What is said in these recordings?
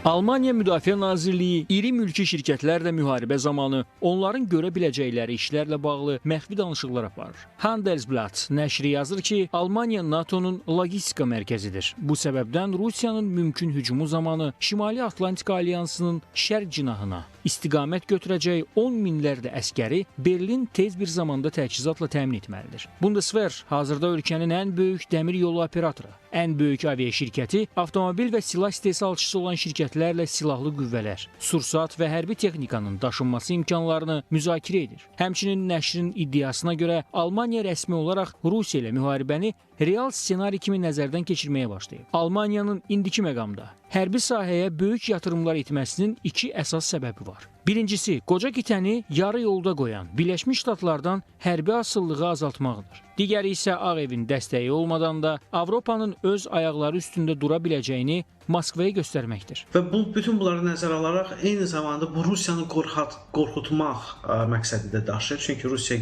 Almaniya Müdafiə Nazirliyi iri mülki şirkətlərlə müharibə zamanı onların görə biləcəkləri işlərlə bağlı məxfi danışıqlar aparır. Handelsblatt nəşri yazır ki, Almaniya NATO-nun logistika mərkəzidir. Bu səbəbdən Rusiyanın mümkün hücumu zamanı Şimali Atlantika Alyansının şərq cinahına istiqamət götürəcək 10 minlərlə əskəri Berlin tez bir zamanda təchizatla təmin etməlidir. Bundeswehr hazırda ölkənin ən böyük dəmir yolu operatoru, ən böyük aviaşirkəti, avtomobil və silah istehsalçısı olan şirkətlərlə silahlı qüvvələr, sursat və hərbi texnikanın daşınması imkanlarını müzakirə edir. Həmçinin nəşrin iddiasına görə Almaniya rəsmi olaraq Rusiya ilə müharibəni real ssenari kimi nəzərdən keçirməyə başlayıb. Almaniyanın indiki məqamda hərbi sahəyə böyük yatırımlar etməsinin iki əsas səbəbi var. Birincisi, qoca qitəni yarı yolda qoyan Birləşmiş Ştatlardan hərbi asılılığı azaltmaqdır. Digəri isə Ağ Evin dəstəyi olmadan da Avropanın öz ayaqları üstündə dura biləcəyini Moskvaya göstərməkdir. Və bu bütün bunları nəzərə alaraq eyni zamanda bu Rusiyanı qorxutmaq məqsədi də daşıyır. Çünki Rusiya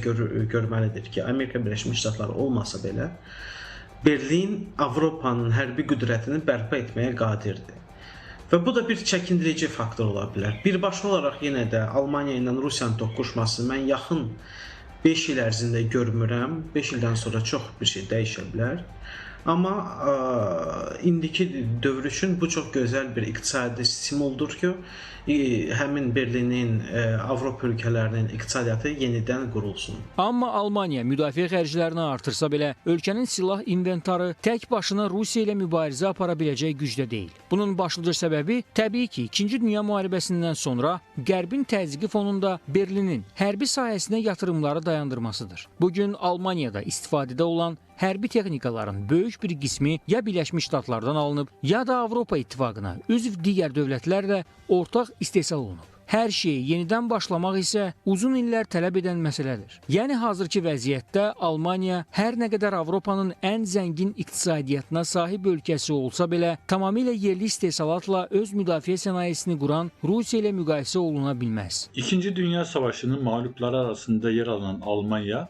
görməlidir ki, Amerika Birləşmiş Ştatları olmasa belə Berlin Avropanın hərbi qüdrətini bərpa etməyə qadirdir. Və bu da bir çəkindirici faktor ola bilər. Birbaşa olaraq yenə də Almaniya ilə Rusiyanın toqquşmasını mən yaxın 5 il ərzində görmürəm. 5 ildən sonra çox bir şey dəyişə bilər. Amma indiki dövr üçün bu çox gözəl bir iqtisadi stimuldur ki, həmin Berlinin, Avropa ölkələrinin iqtisadiyyatı yenidən qurulsun. Amma Almaniya müdafiə xərclərini artırsa belə, ölkənin silah inventarı tək başına Rusiya ilə mübarizə apara biləcək gücdə deyil. Bunun başlıca səbəbi təbii ki, İkinci Dünya müharibəsindən sonra Qərbin təzyiqi fonunda Berlinin hərbi sahəsinə yatırımları dayandırmasıdır. Bugün Almaniyada istifadədə olan hərbi texnikaların böyük bir qismi ya Birləşmiş Ştatlardan alınıb, ya da Avropa İttifaqına üzv digər dövlətlərlə ortaq istehsal olunub. Hər şeyi yenidən başlamaq isə uzun illər tələb edən məsələdir. Yəni hazırki vəziyyətdə Almaniya hər nə qədər Avropanın ən zəngin iqtisadiyyatına sahib ölkəsi olsa belə, tamamilə yerli istehsalatla öz müdafiə sənayesini quran Rusiya ilə müqayisə oluna bilməz. İkinci Dünya Savaşı'nın mağlupları arasında yer alan Almanya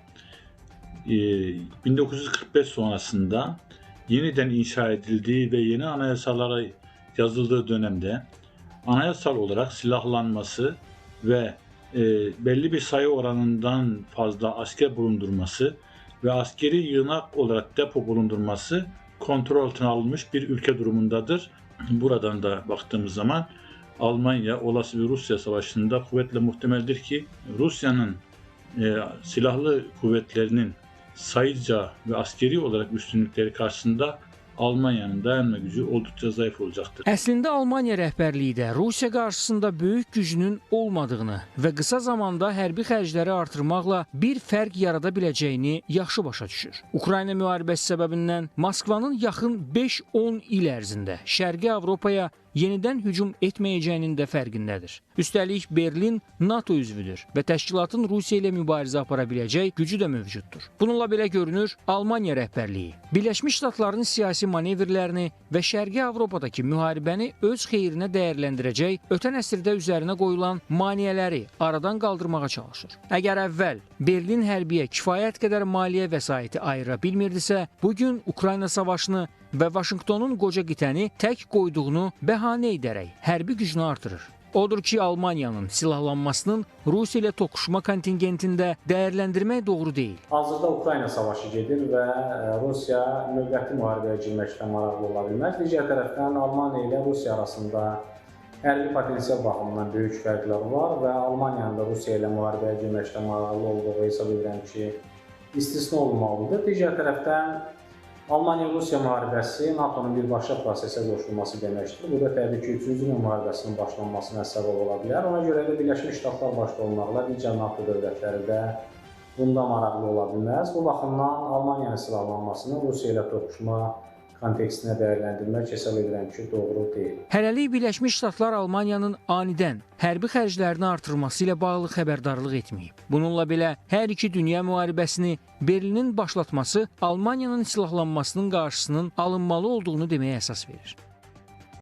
1945 sonrasında yeniden inşa edildiği ve yeni anayasalara yazıldığı dönemde anayasal olarak silahlanması ve belli bir sayı oranından fazla asker bulundurması ve askeri yığınak olarak depo bulundurması kontrol altına alınmış bir ülke durumundadır. Buradan da baktığımız zaman Almanya olası bir Rusya savaşında kuvvetle muhtemeldir ki Rusya'nın silahlı kuvvetlerinin sayıca ve askeri olarak üstünlükleri karşısında Almanya'nın dayanma gücü oldukça zayıf olacaktır. Əslində Almaniya rəhbərliyi də Rusiya qarşısında böyük gücünün olmadığını və qısa zamanda hərbi xərcləri artırmaqla bir fərq yarada biləcəyini yaxşı başa düşür. Ukrayna müharibəsi səbəbindən Moskvanın yaxın 5-10 il ərzində Şərqi Avropaya yenidən hücum etməyəcəyinin də fərqindədir. Üstəlik Berlin NATO üzvüdür və təşkilatın Rusiya ilə mübarizə apara biləcək gücü də mövcuddur. Bununla belə görünür, Almaniya rəhbərliyi Birləşmiş Ştatların siyasi manevrlərini və Şərqi Avropadakı müharibəni öz xeyrinə dəyərləndirəcək ötən əsrdə üzərinə qoyulan maneələri aradan qaldırmağa çalışır. Əgər əvvəl Berlin hərbiyə kifayət qədər maliyyə vəsaiti ayıra bilmirdisə, bugün Ukrayna savaşını və Vaşinqtonun qoca qitəni tək qoyduğunu bəhanə edərək hərbi gücünü artırır. Odur ki, Almaniyanın silahlanmasının Rusiya ilə toqquşma kontingentində dəyərləndirmək doğru deyil. Hazırda Ukrayna savaşı gedir və Rusiya növbəti müharibəyə girməkdə maraqlı ola bilməz. Digər tərəfdən Almaniya ilə Rusiya arasında hərbi potensial baxımından böyük fərqlər var və Almaniyanın da Rusiya ilə müharibəyə girməkdə maraqlı olduğu hesab edirəm ki, istisna olmalıdır. Digər tərəfdən Almaniya-Rusiya müharibəsi NATO-nun birbaşa prosesə qoşulması deməkdir. Bu da təbii ki, 3-cü Dünya müharibəsinin başlanmasına səbəb ola bilər. Ona görə də Birləşmiş Ştatlar başda olmaqla digər NATO dövlətləri də bunda maraqlı ola bilməz. Bu baxımdan Almaniyanın silahlanmasını Rusiya ilə toqquşma kontekstinə dəyərləndirmək hesab edirəm ki, doğru deyil. Hələlik Birləşmiş Ştatlar Almaniyanın anidən hərbi xərclərini artırması ilə bağlı xəbərdarlıq etməyib. Bununla belə hər iki dünya müharibəsini Berlinin başlatması Almaniyanın silahlanmasının qarşısının alınmalı olduğunu deməyə əsas verir.